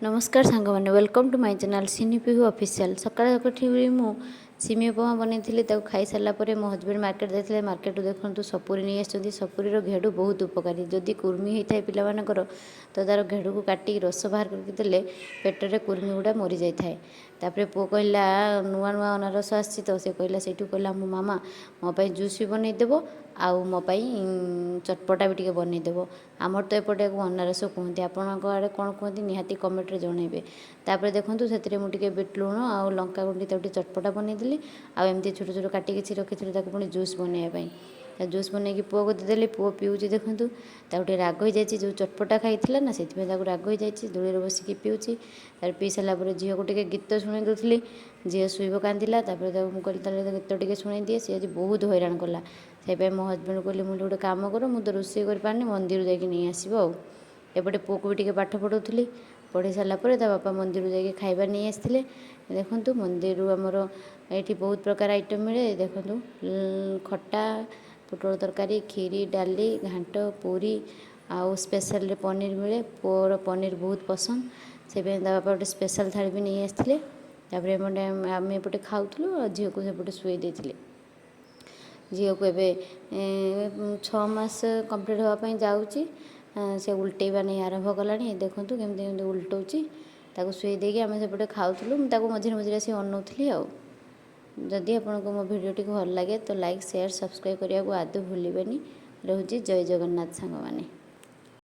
ନମସ୍କାର ସାଙ୍ଗମାନେ, welcome to my channel Sini Pihu Official। ସକାଳେ ଉଠି ମୁଁ ସିମେଇ ଉପମା ବନେଇଥିଲି। ତାକୁ ଖାଇସାରିଲା ପରେ ମୋ ହଜବେଣ୍ଡ ମାର୍କେଟ ଯାଇଥିଲେ। ମାର୍କେଟରୁ ଦେଖନ୍ତୁ, ସପୁରୀ ନେଇ ଆସିଛନ୍ତି। ସପୁରୀର ଘେଡ଼ୁ ବହୁତ ଉପକାରୀ। ଯଦି କୁର୍ମି ହେଇଥାଏ ପିଲାମାନଙ୍କର, ତ ତା'ର ଘେଡ଼ୁକୁ କାଟିକି ରସ ବାହାର କରିକି ଦେଲେ ପେଟରେ କୁର୍ମି ଗୁଡ଼ା ମରିଯାଇଥାଏ। ତାପରେ ପୁଅ କହିଲା, ନୂଆ ନୂଆ ଅନାରସ ଆସିଛି ତ, ସେ କହିଲା, ସେଇଠୁ କହିଲା, ମୋ ମାମା, ମୋ ପାଇଁ ଜୁସ୍ ବି ବନେଇଦେବ ଆଉ ମୋ ପାଇଁ ଚଟପଟା ବି ଟିକେ ବନେଇଦେବ। ଆମର ତ ଏପଟେ ଅନାରସ କୁହନ୍ତି, ଆପଣଙ୍କ ଆଡ଼େ କ'ଣ କୁହନ୍ତି, ନିହାତି କମେଣ୍ଟରେ ଜଣାଇବେ। ତାପରେ ଦେଖନ୍ତୁ, ସେଥିରେ ମୁଁ ଟିକେ ବିଟ୍ ଲୁଣ ଆଉ ଲଙ୍କା ଗୁଣ୍ଡ, ତାକୁ ଟିକେ ଚଟପଟା ବନେଇଦେଲି। ଆଉ ଏମିତି ଛୋଟ ଛୋଟ କାଟି କିଛି ରଖିଥିଲି ତାକୁ ପୁଣି ଜୁସ୍ ବନେଇବା ପାଇଁ। ଜୁସ୍ ବନେଇକି ପୁଅକୁ ଦେଇଦେଲି। ପୁଅ ପିଉଛି ଦେଖନ୍ତୁ। ତାକୁ ଟିକେ ରାଗ ହେଇଯାଇଛି, ଯେଉଁ ଚଟପଟା ଖାଇଥିଲା ନା, ସେଥିପାଇଁ ତାକୁ ରାଗ ହେଇଯାଇଛି। ଦୋଳିରେ ବସିକି ପିଉଛି। ତାପରେ ପିଇ ସାରିଲା ପରେ ଝିଅକୁ ଟିକେ ଗୀତ ଶୁଣେଇ ଦେଉଥିଲି। ଝିଅ ଶୋଇବ, କାନ୍ଦିଲା। ତାପରେ ତାକୁ ମୁଁ କହିଲି, ତାହେଲେ ଗୀତ ଟିକେ ଶୁଣେଇ ଦିଏ। ସିଏ ଆଜି ବହୁତ ହଇରାଣ କଲା। ସେଇପାଇଁ ମୋ ହଜବେଣ୍ଡ କହିଲେ, ମୁଁ ଗୋଟେ କାମ କର, ମୁଁ ତ ରୋଷେଇ କରିପାରୁନି, ମନ୍ଦିରରୁ ଯାଇକି ନେଇ ଆସିବ। ଆଉ ଏପଟେ ପୁଅକୁ ବି ଟିକେ ପାଠ ପଢ଼ଉଥିଲି। ପଢ଼େଇ ସାରିଲା ପରେ ତା ବାପା ମନ୍ଦିରରୁ ଯାଇକି ଖାଇବା ନେଇ ଆସିଥିଲେ। ଦେଖନ୍ତୁ, ମନ୍ଦିରରୁ ଆମର ଏଇଠି ବହୁତ ପ୍ରକାର ଆଇଟମ୍ ମିଳେ। ଦେଖନ୍ତୁ, ଖଟା, ପୋଟଳ ତରକାରୀ, କ୍ଷୀରି, ଡାଲି, ଘାଣ୍ଟ, ପୁରୀ ଆଉ ସ୍ପେଶାଲରେ ପନିର ମିଳେ। ପୁଅର ପନିର ବହୁତ ପସନ୍ଦ, ସେଥିପାଇଁ ତା ବାପା ଗୋଟେ ସ୍ପେଶାଲ ଥାଳି ବି ନେଇ ଆସିଥିଲେ। ତାପରେ ଏପଟେ ଆମେ ଏପଟେ ଖାଉଥିଲୁ ଆଉ ଝିଅକୁ ସେପଟେ ଶୁଆଇ ଦେଇଥିଲେ। ଝିଅକୁ ଏବେ 6 ମାସ କମ୍ପ୍ଲିଟ୍ ହେବା ପାଇଁ ଯାଉଛି। ସେ ଉଲଟେଇବା ନେଇ ଆରମ୍ଭ କଲାଣି। ଦେଖନ୍ତୁ, କେମିତି କେମିତି ଉଲଟଉଛି। ତାକୁ ଶୁଆଇ ଦେଇକି ଆମେ ସେପଟେ ଖାଉଥିଲୁ। ମୁଁ ତାକୁ ମଝିରେ ମଝିରେ ଆସି ଅନଉଥିଲି। ଆଉ ଯଦି ଆପଣଙ୍କୁ ମୋ ଭିଡ଼ିଓଟିକୁ ଭଲ ଲାଗେ, ତ ଲାଇକ୍, ସେୟାର, ସବସ୍କ୍ରାଇବ୍ କରିବାକୁ ଆଦୌ ଭୁଲିବେନି। ରହୁଛି, ଜୟ ଜଗନ୍ନାଥ ସାଙ୍ଗମାନେ।